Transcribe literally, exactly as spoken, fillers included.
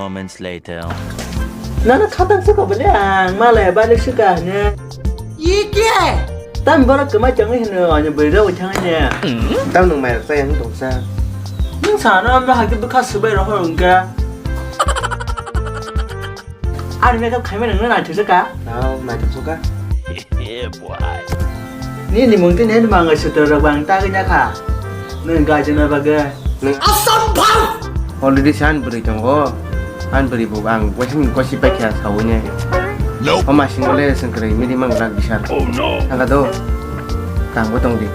Moments later. Nana khatang suka bole ang malai balik suka ne. Iki. Tam borok kemai changwi hino ani bwrwi rok thangwi ne. Tam nung mai rok yang tongsa. Nung sana amra hake bwkha subai rohor ungka. Ani makeup khaimani nungno naithok suka. Nao naithok suka. Yeah, boy. Nini mungti nen manga sutra rok bang tagwi nyakha. Nung gajina bagwi. Nung asam bhar. Already san bwrwi tongo. An bwrwi bo ang waiting kosi paikha sawi ne. Nope. Oma singole sengkrai mili mang rak bisar. Oh no. Hala do. Kang bo tong di.